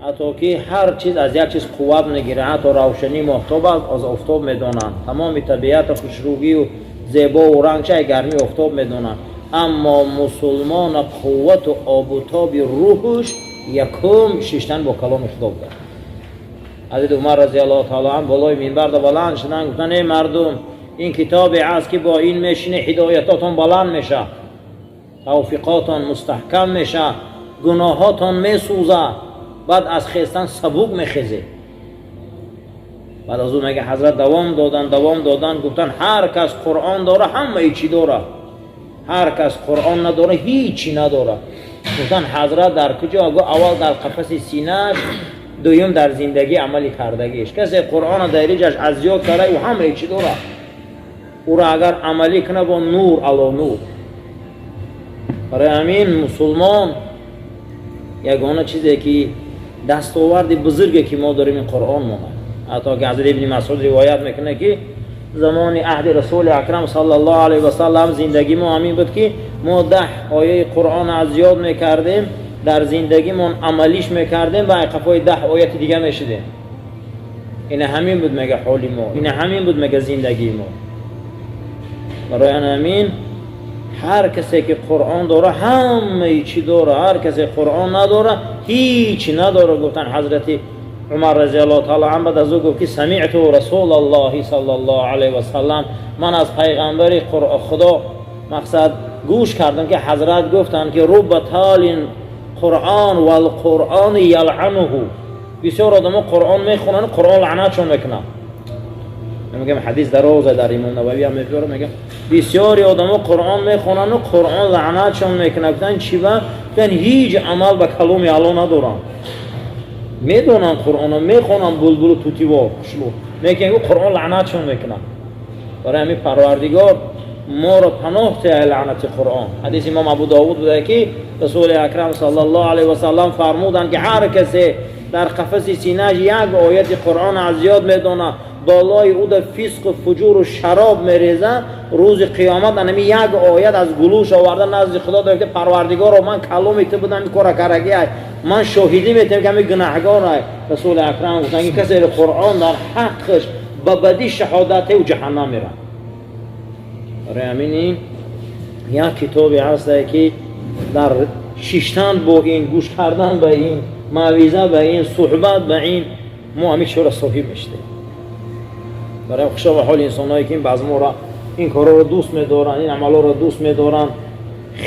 Ҳатто ки ҳар чиз аз як чиз қувват мегирад, ҳатто равшании моҳтоб аз офтоб медонанд, тамоми табиату хушрӯгию зебову рангчаи гармии офтоб медонанд. Аммо мусулмона қуввату обутоби рӯҳуш якум шиштан бо каломи Худо буда. Ҳазрати Умар разиаллоҳу таала анҳу болои минбарда баланд шуданд, гуфтанд: «Эй мардум, ин китобе аст, ки бо ин мешине, ҳидоятотон баланд мешавад, тавфиқотон мустаҳкам мешавад, гуноҳотон месӯзад, баъд аз хестан сабук мехезед». Баъд аз ӯ, мега, ҳазрат давом додан, давом додан, гуфтанд: «Ҳар кас Қуръон дора, ҳамаи чӣ дора, ҳар кас Қуръон надора, ҳичи надора». Гуфтанд: «Ҳазрат, дар куҷо?» Гу: «Аввал дар қафаси синааш, дуюм дар зиндагӣ амалӣ кардагиш. Касе Қуръона дар риҷаш аз ёд карда, ӯ ҳамаи чӣ дора. Ӯро агар амалӣ куна, бо нур ало нур». Барои ҳамин мусулмон ягона чизе ки дастоварди бузурге ки мо дорем, ин Қуръон монад. Ҳатто ки ҳазрат Ибни Масъуд ривоят мекунад, ки замони аҳди Расули Акрам саллаллоҳу алайҳи васаллам зиндагии мо ҳамин буд, ки мо 10 ояи Қуръон аз ёд мекардем, дар зиндагимон амалиш мекардем ва қафои 10 ояти дига мешудем. Ина ҳамин буд, мега, ҳоли мо, ина ҳамин буд, мега, зиндагии мо. Барои ҳамин ҳар касе ки Қуръон дора, ҳамаи чӣ дора, ҳар касе Қуръон надора, ҳичи надора, гуфтан ҳазрати Умар разиаллоҳу таала анҳу. Баъд аз ӯ гуфт, ки самиъту Расулаллоҳи саллаллоҳу алайҳи васаллам, ман аз пайғамбари Худо, мақсад, гӯш кардам, ки ҳазрат гуфтанд, ки рубба толин қуръон валқуръони ялъануҳу. Бисёр одамо Қуръон мехонанд, Қуръон лаънатшон мекунад. Мегам, ҳадис дароза, дар Имом Нававӣ ҳам мебиёрам. Мегам, бисёри одамо Қуръон мехонану Қуръон лаънатшон мекунад. Гуфтанд: «Чӣ ба?» Гуфтанд: «Ҳеҷ амал ба каломи Алло надоранд, медонанд, Қуръоно мехонанд, булбулу тутивор хушлу мекунанд, Қуръон лаънатшон мекунад». Барои ҳамин Парвардигор моро паноҳ теҳ лаънати Қуръон. Ҳадиси Имом Абу Довуд буда, ки Расули Акрам саллаллоҳу алайҳи васаллам фармуданд, ки ҳар касе дар қафаси синааш як ояти Қуръон аз ёд медонад, болои ӯ да фисқу фуҷуру шароб мерезад, рӯзи қиёмат анами як оят аз гулӯш оварда назди Худо дорад, ки «Парвардигоро, ман каломи ту будам, ин кора карагиай, ман шоҳидӣ метиҳам, ки ҳами гунаҳгорай». Расули Акрам гуфтанд, ки касе Қуръон дар ҳаққаш ба бадӣ шаҳодат, ӯ ҷаҳаннам мерад. Барои ҳамин ин як китобе ҳастае, ки дар шиштан бо ин, гӯш кардан ба ин, мавъиза ба ин, суҳбат ба ин, мо ҳамин чизро соҳиб мешудем. Барои хушо ба ҳоли инсонҳое, ки ин базморо, ин корҳоро дӯст медоранд, ин амалҳоро дӯст медоранд.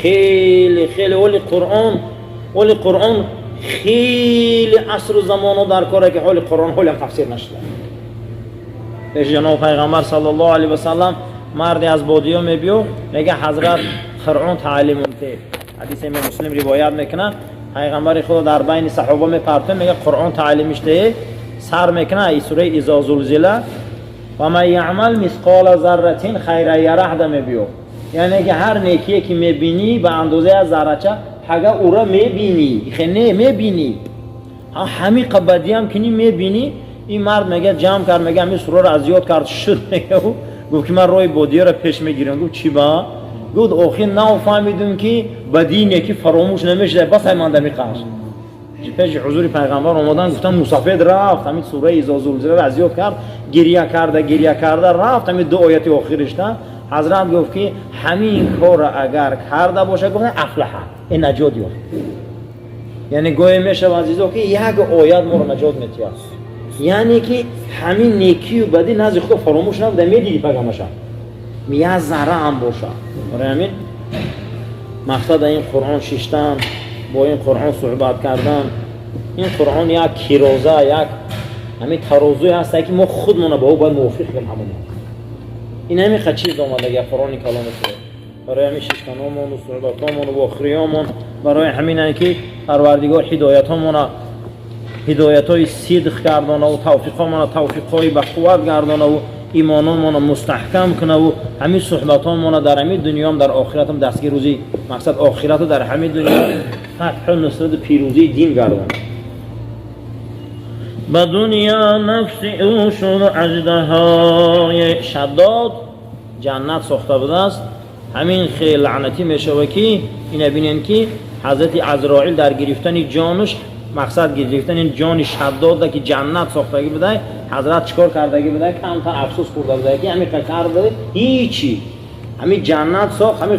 Хеле, хеле оли Қуръон, оли Қуръон хеле асру замонҳо дар коре, ки ҳоли Қуръон ҳолиам тафсир нашуда. Пеши ҷаноби пайғамбар саллаллоҳу алайҳи васаллам марде аз бодиё мебиё, мега: «Ҳазрат, Қуръон таълимум те». Ҳадисе Имом Муслим ривоят мекунад. Пайғамбари Худо дар байни саҳоба мепартоя, мега: «Қуръон таълимиш деҳ». Сар мекунад и сураи изо зулзила, ва ман яъмал мисқола зарратин хайра ярах да мебиё, яъне ки ҳар некие ки мебинӣ ба андозаи аз заррача, ҳага ура мебинӣ, хе не мебинӣ, ҳамиқа бадиам кини мебинӣ. Ин мард, мега, ҷамъ кард, мега, ҳамин сураро аз ёд кард, шуд. Мега, гуфт, ки ман роҳи бодиёро пеш мегирам. Гуфт: «Чӣ ба?» Гуфт: «Охир нафаҳмидум, ки бадии некӣ фаромӯш намешуда, бас ай ман дамиқаш». Пеши ҳузури пайғамбар омадан, гуфтан: «Мусафед рафт, ҳамин сураи изо зулзиларо аз ёд кард, гирья карда, гирья карда рафт, ҳамин ду ояти охиришта». Ҳазрат гуфт, ки ҳамин корро агар карда бошад, гуфт, афлаҳа, э наҷот ёфт. Яъне гоҳе мешавад, азизо, ки як оят моро наҷот метиҳад, яъне ки ҳамин некию бадӣ назди Худо фаромӯш набуда, медидӣ пагамаша, як зарра ҳам бошад. Барои ҳамин мақсад ин Қуръон шиштан, бо ин Қуръон суҳбат кардан. Ин Қуръон як кироза, як ҳамин тарозуе ҳаста, ки мо худмона ба ӯ бояд мувофиқ кунем. Ҳамон ин ҳамин чиз омадаги Қуръони каломи Худо. Барои ҳамин шиштаномону суҳбатҳомону вохириёмон барои ҳаминае, ки Парвардигор ҳидоятҳомона ҳидоятҳои сидқ гардонаву тавфиқҳомона тавфиқҳои бақувват гардонаву имономона мустаҳкам кунаву ҳамин суҳбатҳомона дар ҳамин дунёам, дар охиратам дастгир, рӯзи, мақсад, охирату дар ҳамин дунё фатҳу нусрату пирӯзии дин гардона. Ба дунё нафси ӯ шуд аждаҳои Шаддод ҷаннат сохта будааст. Ҳамин хел лаънатӣ мешавад, ки ина бинем, ки ҳазрати Азроил дар гирифтани ҷонаш Мақсад гирифтан ин ҷони Шаддода, ки ҷаннат сохтагӣ будай, ҳазрат чикор кардагӣ будай? Камтар афсӯс хӯрда будай, ки ҳамин карда, ҳичи ҳамин ҷаннат сохт, ҳамин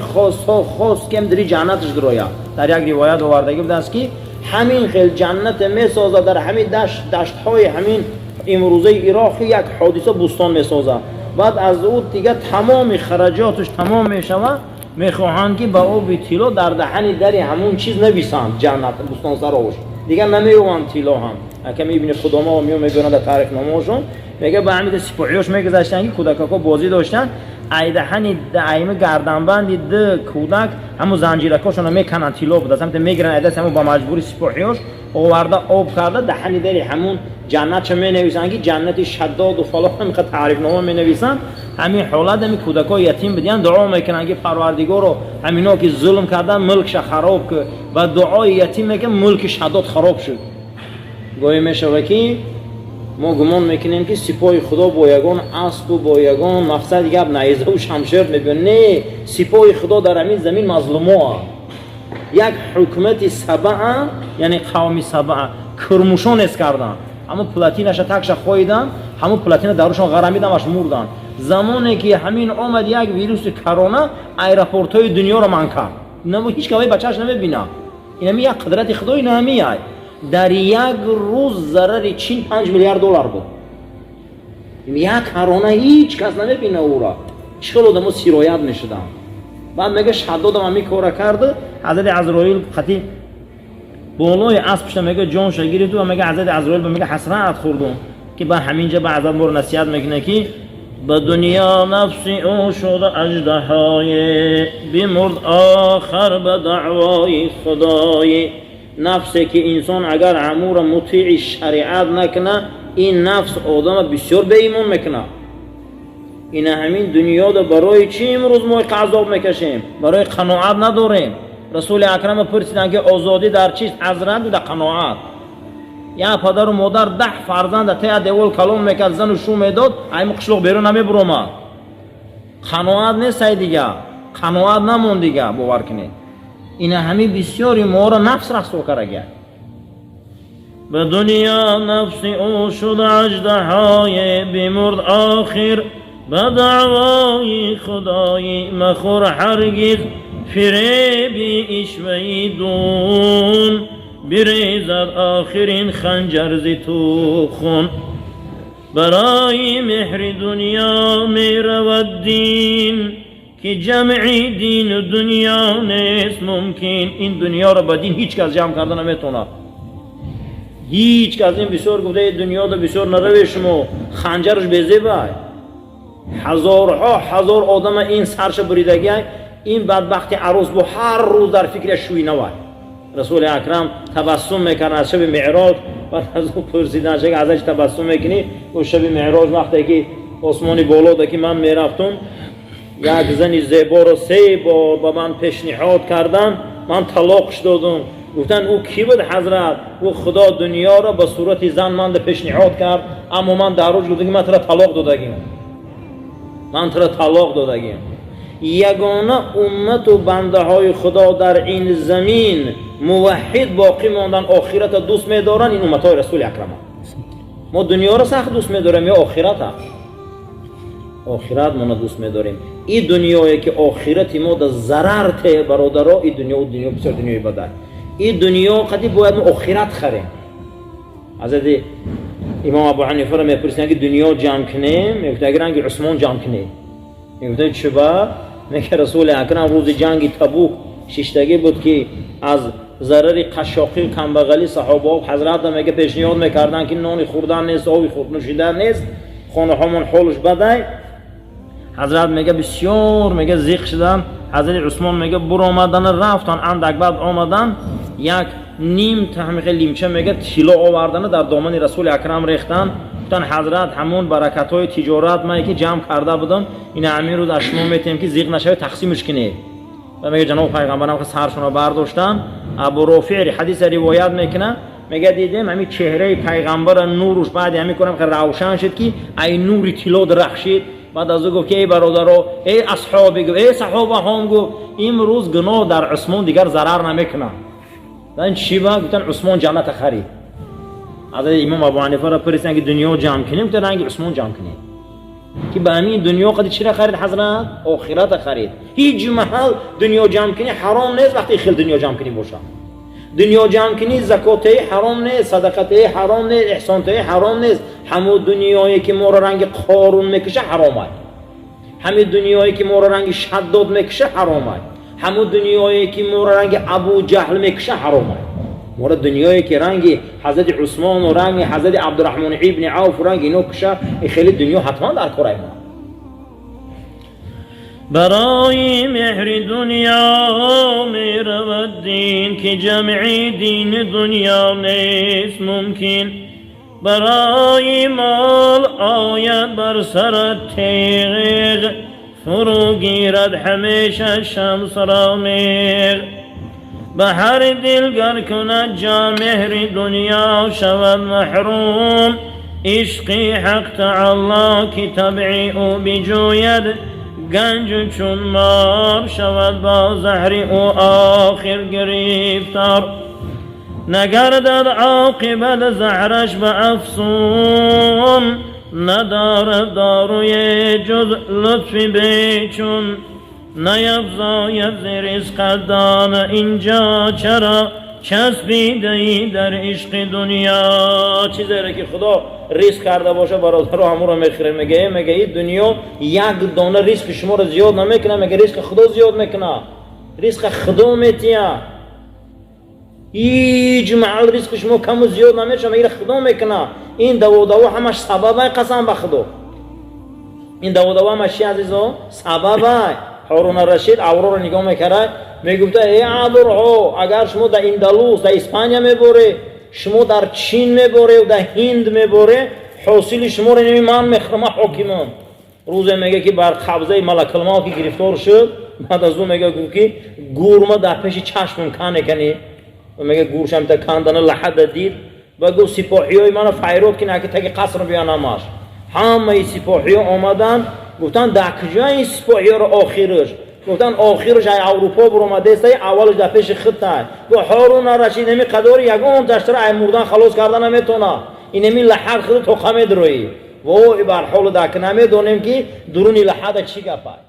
хост, ки дари ҷаннаташ дурояд. Дар як ривоят овардагӣ будааст, ки ҳамин хел ҷаннате месозад дар ҳамин даштҳои ҳамин имрӯзаи Ироқи, як ҳодиса бӯстон месозад. Баъд аз ӯ дига тамоми хараҷоташ тамом мешавад, мехоҳанд, ки ба оби тилло дар даҳани дари ҳамун чиз нависанд, ҷаннат бӯстонсарош. Дигар намеёванд тилло ҳам. Аками Ибни Худома мео мебиёранд дар таърихномаошон, мега, ба ҳамида сипоҳиёш мегузаштанд, ки кӯдакако бозӣ доштанд, ай даҳани айми гарданбанди ду кӯдак ҳамун занҷиракошонро мекананд, тилло буд, аз ҳамта мегиранд, айдаст ҳамун ба маҷбури сипоҳиёш оварда, об карда, даҳани дари ҳамун ҷаннатша менависанд, ки ҷаннати Шаддоду фалон, ҳамиқа таърифнома менависанд. Ҳамин ҳолат ҳами кӯдакҳои ятим бидиян, дуо мекунанд, ки Парвардигоро, ҳамино ки зулм кардан, мулкша хароб ку. Ва дуои ятим мекун, мулки Шаддод хароб шуд. Гоҳе мешава, ки мо гумон мекунем, ки сипоҳи Худо бо ягон аспу бо ягон, мақсади гап, найзаву шамшер мебиён. Не, сипоҳи Худо дар ҳамин замин мазлумоа. Як ҳукумати Сабаа, яъне қавми Сабаа, курмушон нест карданд, ҳамун плотинаша такша хоидан, ҳамун плотина дарушон ғарамидан, аш мурданд. Замоне ки ҳамин омад як вируси корона, аэропортҳои дунёро манъ кард, ҳеҷ кавай бачааш намебинад. Инами як қудрати Худо, инами дар як рӯз зарари Чин 5 миллиард доллар буд. Як корона, ҳеҷ кас намебина ӯра, чӣ хел одамо сироят мешуданд. Баъд мега, Шаддодам ҳамин кора карду ҳазрати Азроил қати болои аспшта, мега, ҷонша гирифту ва мега, ҳазрати Азроил ба мега, ҳасрат хӯрдум, ки ба ҳаминҷа ба ҳазрат моро насиҳат мекунад, ки ба дунё нафси ӯ шуда аждаҳое, бимурд охар ба даъвои Худои. Нафсе ки инсон агар амура мутеи шариат накунад, ин нафс одама бисёр беимон мекунад. Ина ҳамин дунёда барои чӣ имрӯз мо азоб мекашем? Барои қаноат надорем. Расули Акрама пурсиданд, ки озодӣ дар чист, ҳазрат? Буда қаноат. Як падару модар 10 фарзанда тея девол калон мекард, зану шу медод, айми қишлоқ берун намебуромад. Қаноат нест, ай дига қаноат намон дига. Бовар кунед, ина ҳамин бисёри моро нафс расво карагия. Ба дунё нафси ӯ шуд аждаҳое, бимурд охир ба даъвои Худои. Махӯр ҳаргиз фиреби ишваи дун, бирезад охирин ханҷар зи ту хун. Барои меҳри дунё меравад дин, ки ҷамъи дину дунё нест мумкин. Ин дунёро ба дин ҳеҷ кас ҷамъ карда наметавонад, ҳеҷ кас. Ин бисёр гуфта, дунёда бисёр нараве шумо, ханҷараш безебай. Ҳазорҳо ҳазор одама ин сарша буридагиай. Ин бадбахти арӯс бо ҳар рӯз дар фикри шӯи навай. Расули Акрам табассум мекард аз шаби Меъроҷ. Баъд аз ӯ пурсидан, шаг аз чи табассум мекунӣ? Гуфт, шаби Меъроҷ, вақте ки осмони болода ки ман мерафтум, як зани зеборо се бор ба ман пешниҳод карданд, ман талоқш додум. Гуфтанд, ӯ кӣ буд, ҳазрат? Гуфт, Худо дунёро ба сурати зан манда пешниҳод кард, аммо ман дар рӯз гуфтам, ки ман тура талоқ додагим, ман тура талоқ додагим. Ягона уммату бандаҳои Худо дар ин замин муваҳҳид боқӣ мондан, охирата дӯст медоранд, ин умматҳои Расули Акрама. Мо дунёро сахт дӯст медорем ё охирата? Охират мона дӯст медорем. И дунёе ки охирати мо да зарар те, бародаро, и дунё, дунё бисёр дунёи бадай. И дунё қади бояд мо охират харем. Ҳазрати имом Абу Ҳанифаро мепурсиданд, ки дунё ҷамъ кунем? Мегуфт, ранги Усмон ҷамъ кунем. Мегуфтанд, чиба? Мега, Расули Акрам рӯзи ҷанги Табук шиштагӣ буд, ки аз зарари қашшоқию камбағалӣ саҳобаҳо ҳазрата, мега, пешниҳод мекарданд, ки нони хӯрдан нест, оби нӯшидан нест, хонаҳомон ҳолш бадай. Ҳазрат, мега, бисёр, мега, зиқ шуданд. Ҳазрати Усмон, мега, буромадана рафтан, андак баъд омадан, як ним таҳмиқи лимча, мега, тилло овардана, дар домани Расули Акрам рехтан. Гуфтан, ҳазрат, ҳамун баракатҳои тиҷорат мае ки ҷамъ карда будам, ина ҳамин рӯз аз шумо метиҳем, ки зиқ нашавед, тақсимш кунед. Ва, мега, ҷаноби пайғамбарам саршонро бардоштанд. Абу Рофеъ ҳадиса ривоят мекунад, мега, дидем, ҳамин чеҳраи пайғамбара нуруш баъди ҳамин корам равшан шуд, ки ай нури тилло дарахшид. Баъд аз ӯ гуфт, ки эй бародаро, эй асҳоби, гуфт, эй саҳобаҳом, гуфт, имрӯз гуноҳ дар Усмон дигар зарар намекунад. Дан чӣ ба? Гуфтан Усмон ҷанната харид. Ҳазрати имом Абу Ҳанифаро пурсиданд, ки дунё ҷамъ кунем, гуфтан ранги Усмон ҷамъ кунем. Ки ба ҳамин дунё қади чиро харид ҳазрат? Охирата харид. Ҳеҷ маҳал дунё ҷамъ кунӣ ҳаром нест, вақте хел дунё ҷамъ кунӣ боша. Дунё ҷамъ кунӣ закотаи ҳаром нест, садақатаи ҳаром нест, эҳсонтаи ҳаром нест. Ҳамун дунёе ки моро ранги Қорун мекуша ҳаромай. Ҳамин дунёе ки моро ранги Шаддод мекуша ҳаромай. Ҳамун дунёе ки моро ранги Абу Ҷаҳл мекуша ҳаромай. Моро дунёе ки ранги ҳазрати Усмону ранги ҳазрати Абдураҳмон ибни Авф ранги ино куша, хеле дунё ҳатман дар корай мо. برای مهر دنیا می رود دین که جمع دین دنیا نیست ممکن. برای مال آید بر سرت تیغ، فرو گیرد همیشه شمس را میغ. به هر دل گر کند جا مهر دنیا شود محروم عشق حق تعالی که طبع او بجوید گنج چون مار شود با زهر او آخر گرفتار. نگردد عاقبت زهرش به افسون، ندارد داروی جز لطف بیچون. نیفزاید ز رزق دانه اینجا چرا چسبیده ای در عشق دنیا. Чизере ки Худо ризқ карда боша, бародаро, ҳамуро мехӯрем. Мега и дунё як дона ризқи шуморо зиёд намекуна, мега ризқи Худо зиёд мекуна. Ризқа Худо метия. Ҳеҷ маҳал ризқи шумо каму зиёд намешава, мега Худо мекуна. Ин даводаво ҳамаш сабабай, қасам ба Худо. Ин даводаво ҳамаш чи, азизо? Сабабай. Ҳоруна Рашид авроро нигоҳ мекард, мегуфта: э абрҳо, агар шумо дар Индалус, дар Испания меборе, шумо дар Чин меборе, дар Ҳинд меборе, ҳосили шуморо неми ман мехӯрам, ман ҳокимам. Рӯзе мега ки бар қабзаи малакулмавт ки гирифтор шуд, баъд аз ӯ мега гуфт ки гурма дар пеши чашмам кане кани. Мега гуршамта кандана лаҳада дид ва гуфт: сипоҳиёи мана файрод кин, аки таги қаср биён ҳамаш. Ҳамаи сипоҳиё омаданд, гуфтанд: дар куҷо ин сипоҳиёро охираш? Гуфтанд: охираш ай Аврупо буромадестай, аввалаш дар пеши худтай. Гуфт: Ҳорун Рашид, ҳами қадори ягон таштара ай мурдан халос карда наметона, инами лаҳад худ тоқа медроӣ. Вой бар ҳолу дар ки намедонем ки дуруни лаҳада чӣ гапай.